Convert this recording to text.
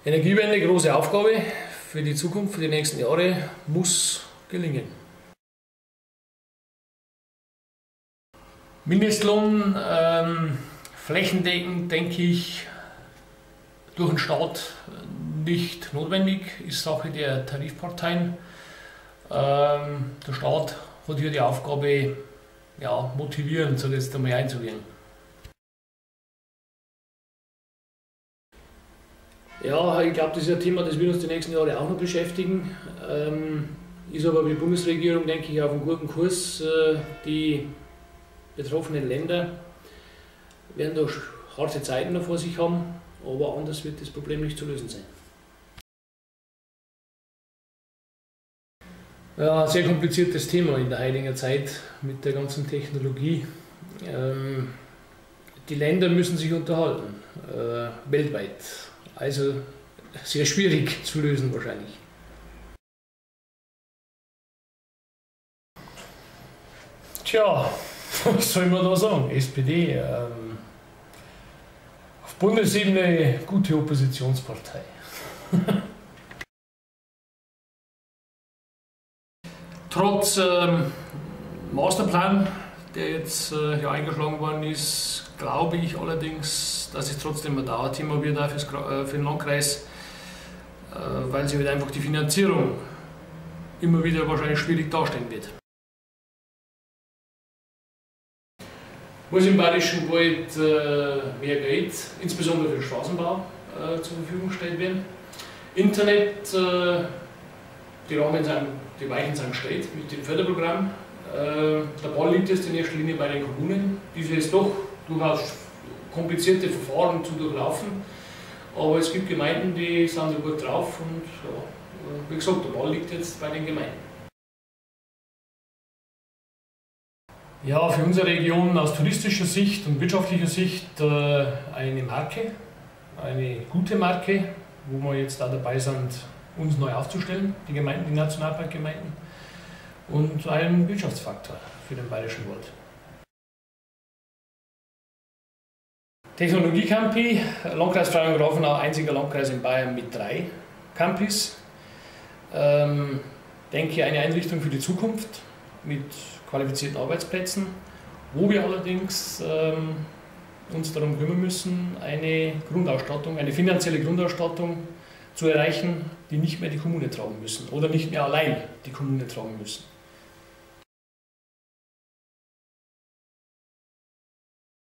Energiewende, große Aufgabe für die Zukunft, für die nächsten Jahre, muss gelingen. Mindestlohn flächendeckend, denke ich, durch den Staat nicht notwendig, ist Sache der Tarifparteien. Der Staat hat hier die Aufgabe, ja, motivierend, sag ich jetzt einmal, einzugehen. Ja, ich glaube, das ist ein Thema, das wird uns die nächsten Jahre auch noch beschäftigen. Ist aber die Bundesregierung, denke ich, auf einem guten Kurs. Die betroffenen Länder werden da harte Zeiten noch vor sich haben, aber anders wird das Problem nicht zu lösen sein. Ja, ein sehr kompliziertes Thema in der heutigen Zeit mit der ganzen Technologie. Die Länder müssen sich unterhalten, weltweit. Also sehr schwierig zu lösen wahrscheinlich. Tja, was soll man da sagen? SPD, auf Bundesebene gute Oppositionspartei. Trotz Masterplan, der jetzt ja eingeschlagen worden ist, glaube ich allerdings, dass es trotzdem ein Dauerthema wird, auch für den Landkreis, weil sich halt einfach die Finanzierung immer wieder wahrscheinlich schwierig darstellen wird. Muss im Bayerischen Wald mehr Geld, insbesondere für den Straßenbau, zur Verfügung gestellt werden. Internet, die Rahmen sind, die Weichen sind gestellt mit dem Förderprogramm. Der Ball liegt jetzt in erster Linie bei den Kommunen, diese ist doch durchaus komplizierte Verfahren zu durchlaufen. Aber es gibt Gemeinden, die sind so gut drauf und ja, wie gesagt, der Ball liegt jetzt bei den Gemeinden. Ja, für unsere Region aus touristischer Sicht und wirtschaftlicher Sicht eine Marke, eine gute Marke, wo wir jetzt da dabei sind, uns neu aufzustellen, die Gemeinden, die Nationalparkgemeinden, und ein Wirtschaftsfaktor für den Bayerischen Wald. Technologie-Campi, Landkreis Freyung-Grafenau, einziger Landkreis in Bayern mit 3 Campis. Denke eine Einrichtung für die Zukunft mit qualifizierten Arbeitsplätzen, wo wir allerdings uns darum kümmern müssen, eine Grundausstattung, eine finanzielle Grundausstattung zu erreichen, die nicht mehr die Kommune tragen müssen oder nicht mehr allein die Kommune tragen müssen.